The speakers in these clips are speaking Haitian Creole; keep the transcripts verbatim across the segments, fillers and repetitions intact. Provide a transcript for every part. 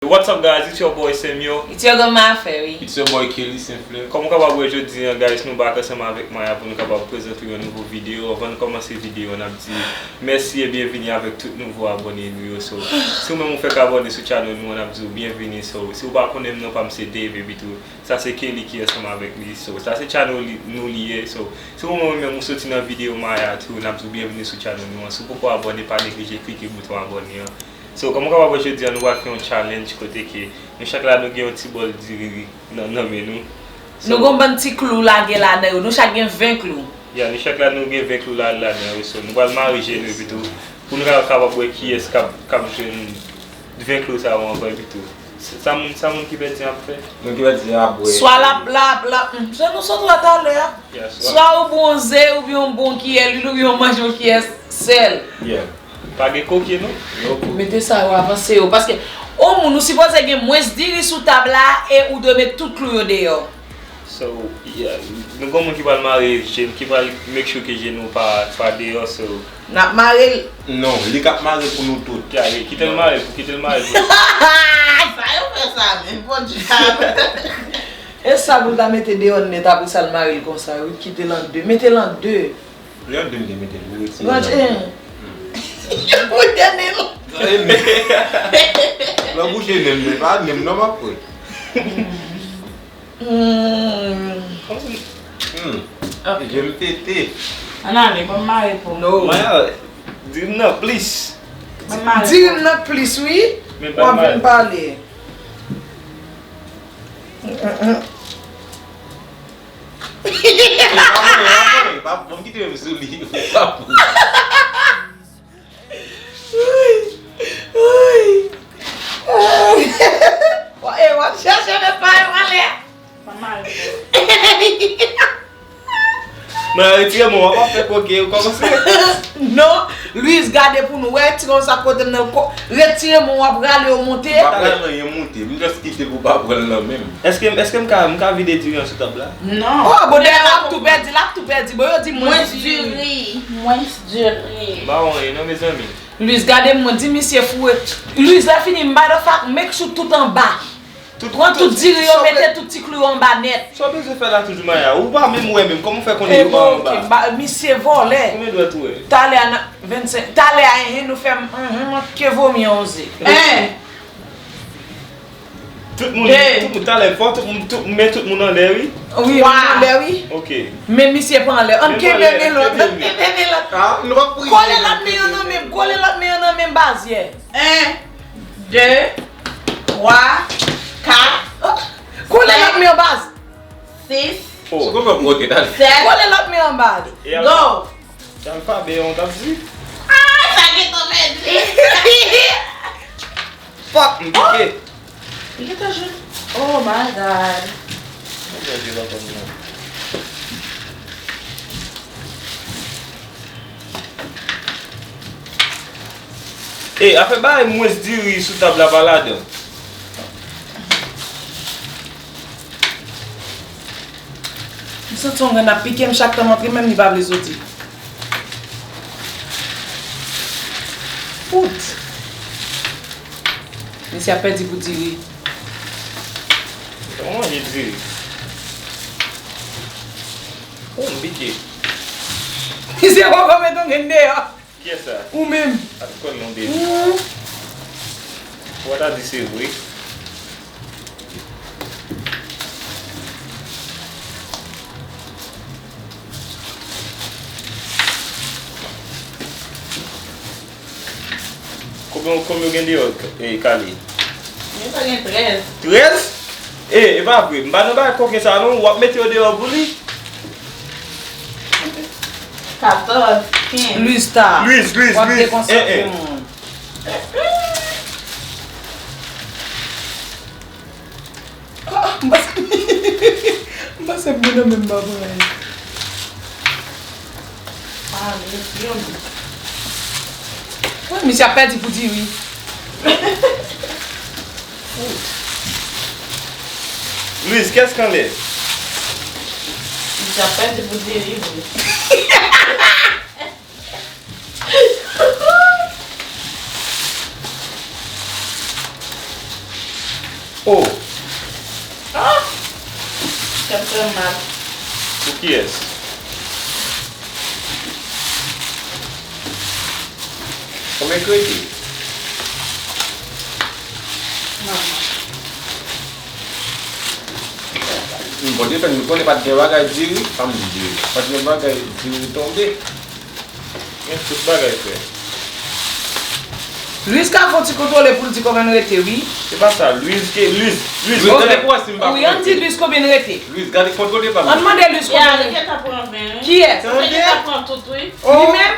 What's up, guys? It's your boy Samuel. It's your girl Mafe, wi. It's your boy Kelly Saint Fleur. Kòm ou kapab wè jodi an, guys, nou back ansanm avèk Maya pou nou kapab prezante yon nouvo videyo. Anvan nou kòmanse videyo an, n ap di mèsi e byenvini avèk tout nouvo abòne nou yo. So, si w menm ou fèk abòne sou channel nou an, n ap di w byenvini. So, si w pa konnen m, non pa m se Dave, epi tou, sa se Kelly ki ansanm avèk li. So, sa se channel li, nou li ye. So, si w menm ou soti nan videyo Maya tou, n ap di w byenvini sou channel nou an. Si w poko abòne, pa neglije klike bouton abòne an. So, kòm ou kapab wè jodi an, nou pral fè yon challenge kote ke nou chak la nou gen yon ti bòl diri nan, nan men nou. So, Nou gon bann ti klou lage ladan yo. Nou chak gen ven klou. Ya, nou chak la nou gen ven klou la, ladan yo. So, nou pral mare je nou epi tou. Pou nou ka kapab wè kiyès k ap, k ap jwenn ven klou sa yo ankò epi tou. Sa moun, sa moun ki pèdi an ap fè? Moun ki pèdi an ap bwè. Swa l ap, l ap, l ap, hmm, se nou sot wè talè a. Ya, swa. Swa ou bwonze, oubyen ou bon kiyè lwil, oubyen ou manje yon kiyè sèl. Yeah. Pa gen koke non. Mete sa yo avanse yo. Paske, yon moun, ou sipoze gen mwens diri sou tab la e ou dwe met tout klou yo deyò. So, yeah, nou gon moun ki pral mare je n, ki pral make sure ke je nou pa, pa deyò, so. N ap mare l. Non, li k ap mare pou nou tout. Yeah, kite l mare pou, kite l mare pou. Sa yo fè sa menm, podyab. E sa pou l ta mete deyò nèt, apre sa l mare l konsa, wi, kite l an de. Mete l an de. Lè de m te mete l, ou retire Gad, l. eh. Pou tande l. Nan bouche nen m, men pa nen m non m ap kwè. Hmm. Hmm. Je m pete. Ann ale, ban m mare pou. No. Maya, di m nan, please. Ban m mare Diri pou. M nan plis, wi. Men W ap pa vin mal. Pale. E pa mwen, e pa mwen, e pa mwen, kite m sou li. E pa mwen. Woy! Woy! Woy! E w ap chache men pa yo ale. Ban m mare pou. Mwen retire mwen, w ap fè koke, ou kòmanse. Non, Luis, gade pou nou. Wè, ti konsa kote m nan ko. Retire men w ap rale yo monte. M pa pral anyen monte, m just kite pou pa pran l nan men m. Èske, èske m ka, m ka vide diri an sou tab la? Non. Oh, bon, dèyè w ap tou pèdi, l ap tou pèdi. Bon, yo di mwens Mwens diri. Diri. Mwens diri. M pa wè anyen non, mezanmi. Luis, gade mwen, di misye foure. Luis, lè fini, m by the fact, make sure tout anba. Pran tout diri yo, mete tout ti klou yo anba nèt. Sa w bezwen fè la toujou, Maya? Ou pa menm wè menm, kòman w fè konnen E yo pa bon, anba? ok, ba, misye vòlè. Konbyen dwèt ou wè? Talè a nan vennsenk, talè a, enhen, nou fè m, enhen, mwen ke vomi an oze. En. Tout moun, tout moun, talè fò, tout moun, tout, men tout moun anlè, wi. Wi, men anlè, wi. Ok. Men misye pa anlè. Ann kenbe men lòt, ann kenbe men lòt. Ah, nou pa priye. Kole lòt men yo nan men m, kole lòt men yo nan men m, baz, yè. En, de, twa, kat, Kole lòt men yo, baz. sis, Oh. Se konbyen w pote, dad? sèt, Kole lòt men yo, baz. E al-, go! E alfabe an t ap di. Ah, sa gentan pèdi. Fuck, m pike. Li gentan jwenn. Oh my God. E, afè bay mwens diri sou tab la pa ladan. M santi yon grenn ap pike m chak tan m antre, menm li pa vle soti. Fout! Mesye ap pèdi pou diri. Kòman manje diri? Oh, m pike. Misye poko met yon grenn deyò. Kiyès sa? Ou menm. Ak kòn non, baby. Hmm. Ou pa ta di se vre. Konbyen, konbyen w gen deyò, e, Kali? Mwen sa gen trèz. Trèz? E, e pa vre. M pa nan bagay koken sa non. W ap mete yo deyò pou li. Katòz, kenz. Luis ta. Luis, Luis, W ap Luis. dekonsantre Eh, eh. Moun. Ah, m panse, m panse m nan menm pa pran. Ah, Luis, yon. Wi, misye ap pèdi pou diri. Luis, kès k anlè? Misye ap pèdi pou diri, vre. Oh! Ah! Kè m fè m mal. Pou kiyès? Kòman kredi? Manman. M pote fè m konnen pa t gen bagay diri, pa m di diri. Pa t gen bagay diri tonbe. Men tout bagay frè. Luis ka fè yon ti kontwole pou l di kòman n rete, wi. Se pa sa, Luis ke, Luis, Luis, gade pou wè si m pa pran. Wi, ann di Luis konbyen n rete. Luis, gade kontwole pa m. Ann mande Luis konbyen n rete. Kiyès? Li menm?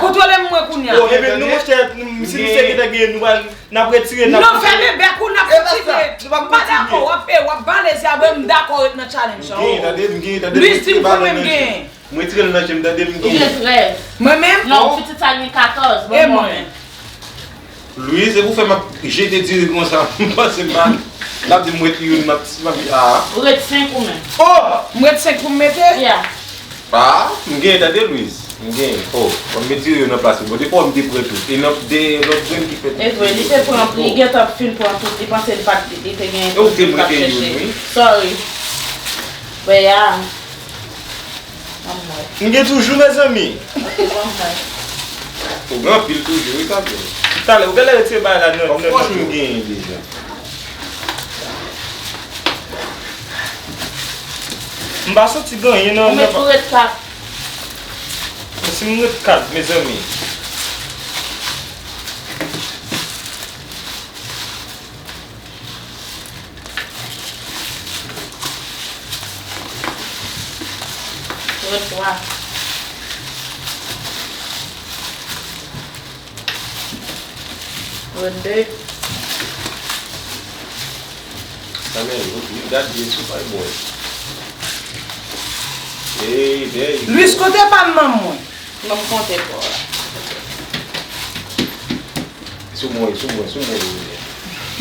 Kontwole m mwen kounye a. Oh, ebyen, nou monchè, si misye gentan genyen, nou pral, n ap retire, n ap retire. Non, fèmen bèk ou, n ap retire. M pa dakò, w ap, w ap bale zye avè m, m dakò ret nan challenge an. M genyen, tande, m genyen, tande. Luis di m konbyen m genyen. M retire l nan je m, tande m gen. Ou gen trèz. Mwen menm? Non, pitit sa gen katòz, bon mwen menm. Louise, se pou fè m ap jete diri konsa, m panse m pa, l ap di m ret youn, m ap, m ap di, ah. Ou ret senk ou menm. Oh! M ret senk pou m mete? Yeah. Ah, m gen, tande Louise, m gen. Oh, fò m met diri yo nan plas yo. Bon, depi w di m te pran tout. E nan de lòt grenn ki fèt. E vre, li te pran, li gentan fin pran tout, li panse li pa t, li te gen tout li t ap chèche. Sorry. But yeah. M gen toujou, mezanmi. Ou gen anpil toujou, wi, Gabriel. Talè, ou genlè retire bagay la nan, nan. Of course, m genyen deja. M pa santi gen anyen nan. Ou met pou ret kat. Si m ret kat, mezanmi. Ret twa. Ret de. Samuel, you got this, you fight boy. Hey, there you go. Luis, kote pa m nan mwen? Ban m konte pou ou. Sou mwen, sou mwen, sou mwen, sou mwen.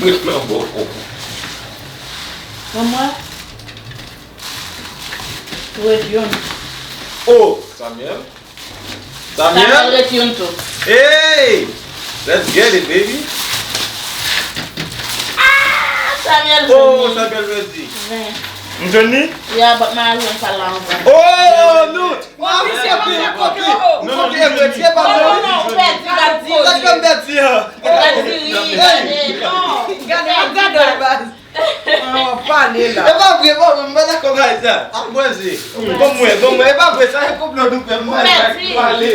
Mwen nan bò. Ban mwen. Ret youn. Oh, Samuel. Samuel. Samuel ret youn tou. Hey! Let's get it, baby. Ah, Samuel jwenn li. Oh, Samuel jwenn li. Ven. M jwenn li? Yeah, but mwen jwenn sa la anvan. Oh, nou! Misye pa fè kote, oh. Non, non, non, non, ou pèdi, gad diri. Gad kòm pèdi an. Gad diri, gade, non. Gade, gade, baz. Ah, w ap pale la. E pa vre, bon, m pa dakò bay sa. Al bwè ze. Ban m wè, ban m wè. E pa vre, sa e konplo nou fè, m pale. Pale.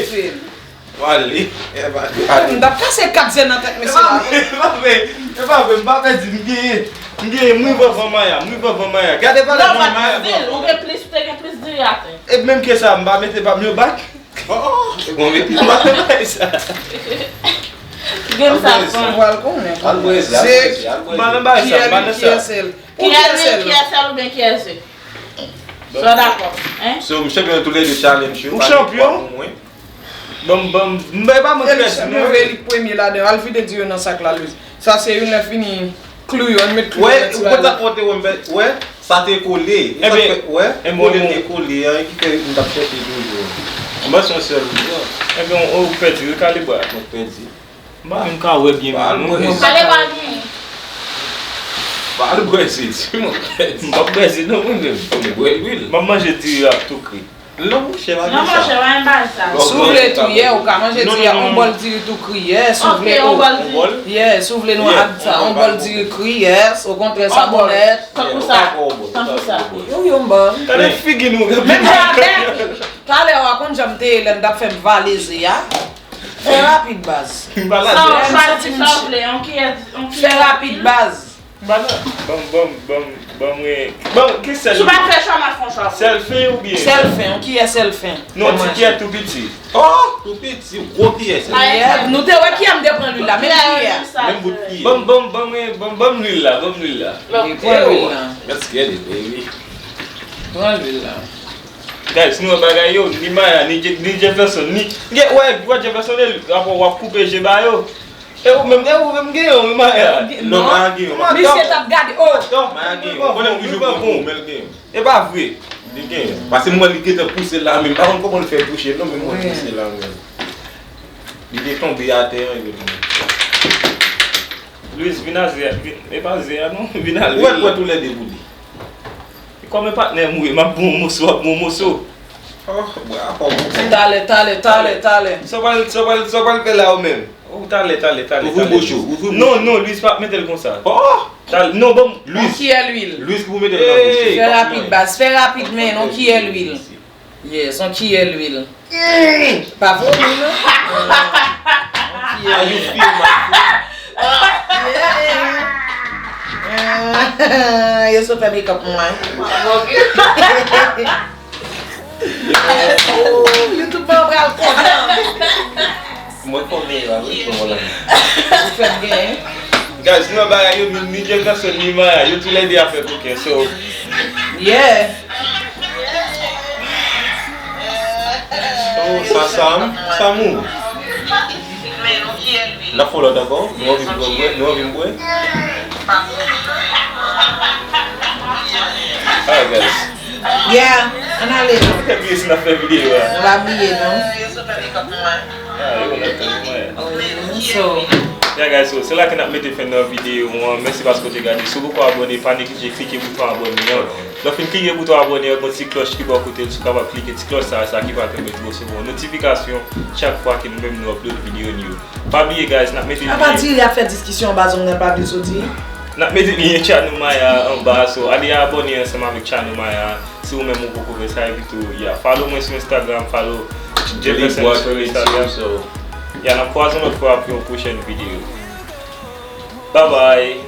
Pale. E pa vre. M t ap kase kat ze nan tèt mesye la. E pa vre, e pa vre, m pa pèdi, m genyen. M genyen, m rive anvan Maya, m rive anvan Maya. Gade pale. Non, m pa t di l, ou gen plis, ou te gen plis diri atè. E menm ke sa, m pa mete pa m yo bak. Oh, bon, men, m pa fè bagay sa. Game sa fun. Ou pral konnen. Al bwè ze, al bwè ze, al bwè ze. M pa nan bagay sa, m pa nan sa. Kiyès li, kiyès li oubyen kiyès li? Sa w dakò, hein? So, m chanpyon nan tou lè de challenge yo. Ou chanpyon? Ban m, ban m, m bay pa mwen pèdi non. Elik premye ladan yo. Al vide diri yo nan sak la, Louise. Sa se youn lè fini. Klou yo, ann met klou yo nan ti bagay la. Wè, ou konn sa k monte wè, m fè, wè, sa te kole. E sa k fè, wè, kote l te kole an, ki fè m t ap chèche toujou. M panse yon sèl wi. Ebyen, ou pèdi, rekale bra. Mwen pèdi. M pa menm ka wè byen menm. Pale pa byen. Pale bwè se, di mwen pèdi. M p ap bwè se non mwen menm. Ou bwè lwil. M ap manje diri a tou kri. Non, monchè, pa gen sa. Non, monchè, pa gen bagay sa. Si w vle tou, yeah, ou ka manje diri a, yon bòl diri tou kri, yeah, si w vle. Ok, yon bòl diri. Yeah, si w vle nou add sa, yon bòl diri kri, yes, okontrè, sa bon nèt. Tankou sa, tankou sa. Yo, yo, m ba. Gade figi nou. Menm jan avèk talè a, konn jan m te ye lè m t ap fè m vale ze a. Fè rapid, baz. Sa w chwazi, sa w vle, yon kiyès, yon kiyès. Fè rapid, baz. Ban m, ban m, ban m, ban m, ban mwen. Ban m, ki sèl? Si w pa fè chwa, m ap fè yon chwa pou ou. Sèl fen oubyen? Sèl fen, yon kiyè sèl fen. Non, ti kiyè tou piti. Oh, tou piti, gwo kiyè sèl fen. Nou te wè kiyè m te pran lwil la, menm kiyè. Menm bout kiyè. Ban m, ban m, ban mwen, ban m, ban m lwil la, ban m lwil la. Pran lwil la. Let's get it, baby. Pran lwil la. Guys, nou wè bagay yo, ni Maya, ni Je-, ni Jefferson, ni, gen, wè, wè Jefferson, e, apre w ap koupe je ba yo. E ou menm, e ou menm gen yon, wi, Maya? Non, Maya gen yon. Misye t ap gade, oh. Maya gen yon. Konnen m toujou pran kou, men l gen yon. E pa vre. Li gen yon. Paske m wè li gentan pouse la menm. M pa konn kòman l fè touche l non, men m wè l pouse la menm. Li te tonbe atè an, epi l gen. Luis, vin a ze a, vin, e pa ze a non, vin a luil. Ou wè pwent ou lè de pou li. Kòm e patnè m ou ye, m ap bon moso, w ap bon moso. Oh, bra pa w. Talè, talè, talè, talè. Sa w pral, sa w pral, sa w pral fè la ou menm? Ou talè, talè, talè. Ouvri bouch ou, ouvri bouch ou. Non, non, Luis pa mete l konsa. Oh! Talè, non, bon. On kiyè lwil. Luis ki pou mete l nan bouch. Fè rapid baz, fè rapid men, on kiyè lwil. Yes, on kiyè lwil. Pa vomi non. On kiyè How you lwil. Feel, my friend? Yeah. Yo sou fè make up mwen. YouTube pa pral kontan. Mwen konnen yo, wi, pou mwen la. Ou fè m gen. Guys, nou nan bagay yo, ni, ni Jefferson, ni Maya, yo toulède ap fè koken, so. Yeah. Oh, sa Sam, Sam ou? N ap fè lòt ankò? Nou anvi m bwè, nou anvi m bwè? Alright, guys. Yeah, ann ale non. Fè bliye si n ap fè videyo a. Nou pa bliye non. Ah, yo, n ap fè mwen. Oh, so. Yeah, guys, so, se la ke n ap mete fen nan videyo an. Mèsi paske w te gade. Si w poko abòne, pa neglije klike bouton abòne an. Lè w fin klike bouton abòne an, gon ti klòch ki bò kote l, si w kapab klike ti klòch sa, sa ki pral pèmèt ou resevwa yon notifikasyon chak fwa ke nou menm nou upload videyo nou yo. Pa bliye, guys, n ap mete Apa diri ap fè diskisyon anba zong nan pa vin soti? N ap mete lyen channel Maya anba, so ale abòne ansanm avèk channel Maya. Si ou menm ou poko fè sa, evite w, yeah, follow mwen sou Instagram, follow Jefferson sou Instagram. Yeah, n ap kwaze yon lòt fwa pou yon pwochèn videyo. Bye bye.